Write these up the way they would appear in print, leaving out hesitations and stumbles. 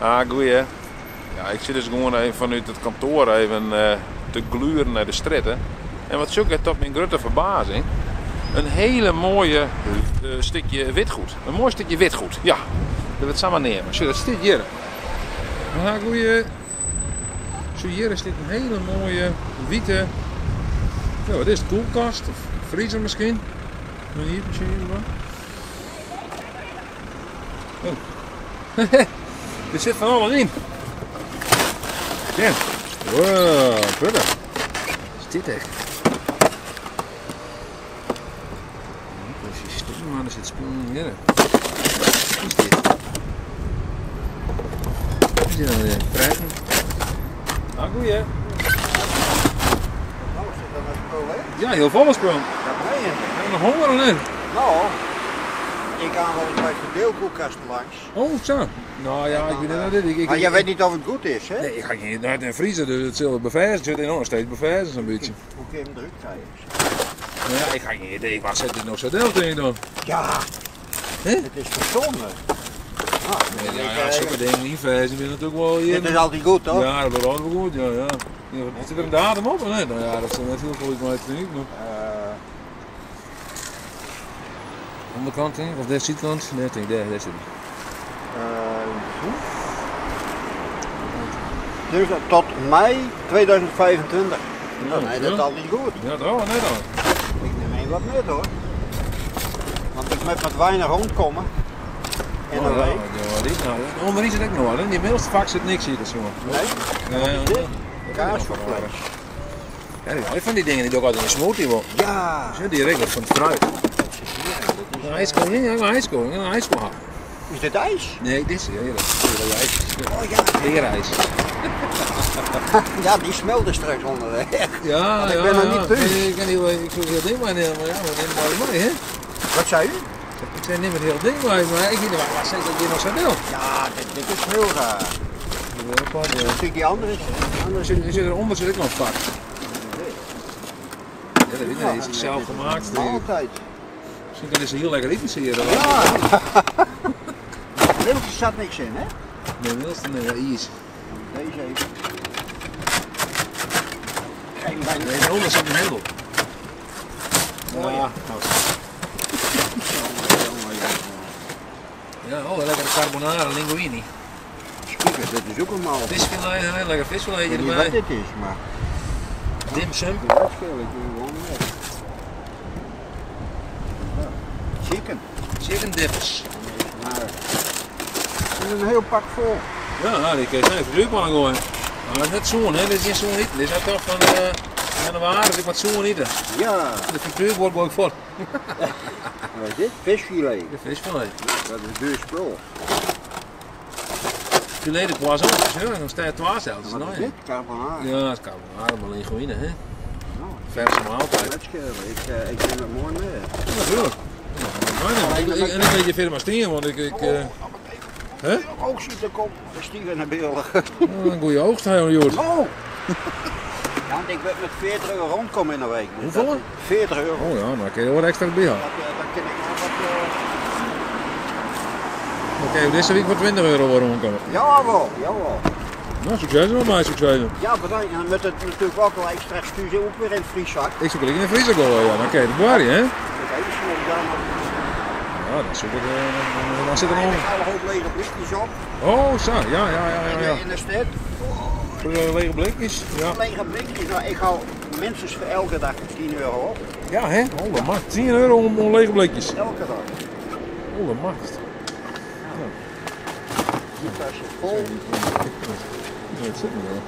Ah, goeie. Ja, ik sit dus gewoan even fanút it kantoar even te gluren nei de strjitte. En wat sjoch ik tot myn grutte ferbazing? In hiele moaie stikje witgoed. In moai stikje witgoed, ja. Dat wurdt samar neame. Sjoch, dat stiet hjir. Ah, goeie. Sjoch, hjir stiet in hiele moaie wite, ja, wat is it, koelkast of friezer miskien? Noch iepen sjen hjir wat? Oh. Der sit fan alles yn. Sjen. Wow, protte. Wat is dit ek? Wat is systeem, man, der sit spul yn hjir. Wat is dit? Wat is dit nou weer? Fretten. Ah, goeie. Nou, zit er nog spul in? Ja, hiel folle spul. Dat meen je niet. Heb je nog honger of net? Nou, ik ga wel eens bij verdeelkoelkasten langs. Oh, sa. Nou ja, ik weet net wat dit. Ik, Maar ik, jij weet niet of het goed is, hè? Nee, ik ga geen net in vriezen, dus het zal bevestigen. Het zit in nog steeds bevestigen zo'n beetje. Hoe kun je hem eruit krijgen? Nou ja, ik ga geen idee. Waar zit dit nou zo deel tegen dan? Ja, Hè? het is verzonnen. Ah, Nee, ja, ik, ja, zulke dingen invriezen zijn natuurlijk wel hier. Dit is altijd goed, toch? Ja, dat wordt altijd wel goed, ja, ja. Ja, Zit er een datum op of niet? Nou ja, dat is net heel veel iets mee te doen. Maar... Onderkant, hè? Of de zijkant? Nee, denk ik, daar zit het. Hoe? Dus tot mei 2025. Nou, nee, dat is ja. altijd goed. Ja, toch? Nee dan. Ik neem even wat mee hoor. Want ik moet met weinig rondkomen. In Oh, een ja, week. ja, dit nou. Onder hier zit ook nog wel, hè? Die middelste vak zit niks hier, dus, jongen. Nee? Nee, Wat is dit? ja. Kaasvlees. Ja, die van die dingen die ook altijd in een smoothie worden. Ja. Ja, die regelt van het fruit. Een ijskoning, ja, een ijskoning, een ijskoning. Is dit ijs? Nee, dit is ja, dat is ijs. Oh ja. Leerijs. Ja, die smelt er straks onderweg. Ja, Want ik ja, ben nog ja. niet thuis. Nee, ik, kan niet, ik zoek heel ding meenemen, maar ja, we nemen maar mee, hè? Wat zei u? Ik zei, neem het heel ding mee, maar ik weet niet waar, waar zit dat hier nog zo deel? Ja, dit is heel raar. Ja. Zie ik die andere? Die andere Zit, eronder zit ook nog een vak. Ja, dat weet ik niet. Die is zelf gemaakt. Die- Altijd. Misschien kunnen ze heel lekker eten zien. Ja. Ja. Middeltje zat niks in, hè? Nee, middelste nee, ijs. Deze even. Geen bijna. Nee, daaronder zit een hendel. Mooi, Ja, nou. Ja, oh, lekkere carbonara linguini. Speaker, dit is ook een maal. Visfilet, hè, lekker visfiletje Ik weet niet wat erbij. dit is, maar Dim sum. dat scheel ik doe gewoon mee. Ja. Chicken. Chicken dips. Maar er is een heel pak vol. Ja, nou, die kun je even vuurpan gooien. Maar dat is net zo'n, hè? Dit is geen zo'n eten. Dit is nou toch van januari, dus ik wat zo'n eten. Ja. De frituur wordt ook voor. Wat is dit? Visfilet. De visfilet. Dat is duur spul. Filet de poisson. Ja, dan staat het twaas uit. Dat is Wat is nou, dit? Carbonara. Ja, dat is carbonara, maar linguine, hè? Nou, Verse maaltijd. dat schelen. Ik neem het mooi mee. Ja, natuurlijk. Ja, en ik, en ik weet je verder maar stien, want ik Hè? Ook ziet er komt de stieven naar beelden. oh, een goede oogst, hè, Joert. Oh! Ja, want ik wil met 40 euro rondkomen in de week. Dus Hoeveel? dat- 40 euro. Oh ja, maar kun je wel extra bij halen. Dat kan ik nog wat. Dan kun je deze week voor 20 euro wel rondkomen. Jawel, jawel. Nou, succes nog maar, succes. Ja, bedankt. En dan moet het natuurlijk ook gelijk straks thuis ook weer in het vrieszak. Ik zoek in de vriezer gooien, ja. Dan kun je het bewaren, hè? Ik even snel daar nog. Ja, dan, zoek ik, dan zit er En nog... ik ga een hoop lege blikjes op. Oh, zo. Ja, ja, ja, ja. ja. In de stad. Voor de lege blikjes. Ja. Lege blikjes. Nou, ik hou minstens voor elke dag 10 euro op. Ja, hè? Holle macht. 10 euro om lege blikjes. Elke dag. Holle macht. Die tas zit vol. Ja, het zit nog wel.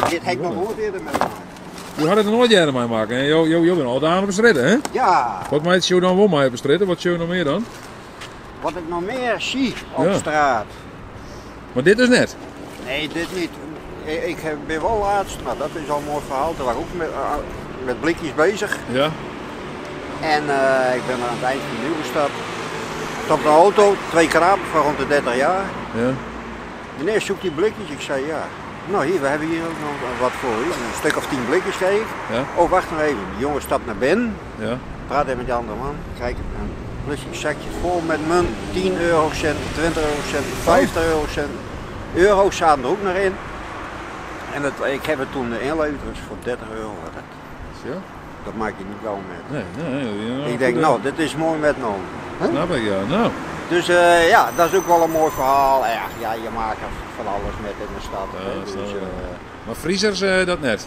Nee, dit heb ik nog nooit eerder meegemaakt. Je had het nog nooit eerder mee maken, hè? Jo bent al daar aan bestreden, hè? Ja, Wat maakt je dan wel mee bestreden? Wat zie je nog meer dan? wat ik nog meer zie op Ja. straat. Maar dit is net. Nee, dit niet. Ik ben wel laatst, nou dat is al een mooi verhaal, toen was ik ook met blikjes bezig. Ja. En ik ben aan het eind van de nieuwe stad. Stap de auto, twee krapen van rond de 30 jaar. Ja. Meneer zoekt die blikjes? Ik zei ja. Nou hier, we hebben hier ook nog wat voor u. Een stuk of 10 blikjes kreeg ik. Ja. Oh, wacht nog even. Die jongen stapt naar binnen, Ja. praat even met die andere man. Kijk, en plastic zakje vol met munt, 10 eurocent, 20 eurocent, 50 eurocent. Euro's zaten er ook nog in. En dat, ik heb het toen ingeleverd, dus voor 30 euro. Dat, Ja? dat maak je niet gauw met. Nee, nee. Ja, ik denk, goed, nou, dit is mooi metgenomen. hè. Snap ik, ja. Nou. Dus ja, dat is ook wel een mooi verhaal. Ja, ja, je maakt er van alles met in de stad. Ja, hè. snap Dus, ik. Maar vriezers, dat net.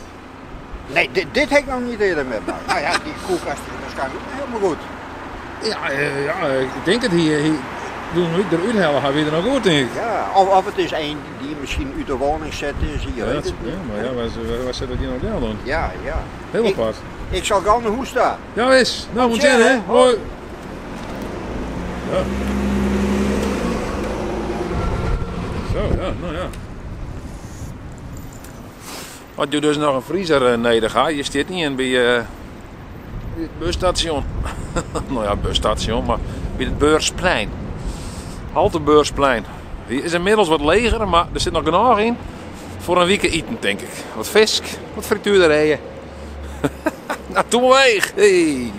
nee, dit heb ik nog niet eerder met. Nou ja, die koelkast is waarschijnlijk ook helemaal goed. Ja, ja, ik denk het hier. hier doen we eruit halen, gaan we er nog goed, denk ik. Ja, of het is een die misschien uit de woning zet is, je Ja, weet dat, het niet. ja, maar ja, waar zit dat hier nog wel dan? Ja, ja. Heel Ik- apart. Ik zal gauw naar huis staan. Ja, is. Nou, moet Tja, je, hè? hè? Hoi. Ja. Zo, ja, nou ja. Als je dus nog een vriezer nodig had, je zit niet in bij het busstation. Nou ja, busstation, maar bij het Beursplein. Halte Beursplein. Die is inmiddels wat leger, maar er zit nog genoeg in voor een week eten, denk ik. Wat vis, wat frituurderijen. Nou, toe maar weg. Hey.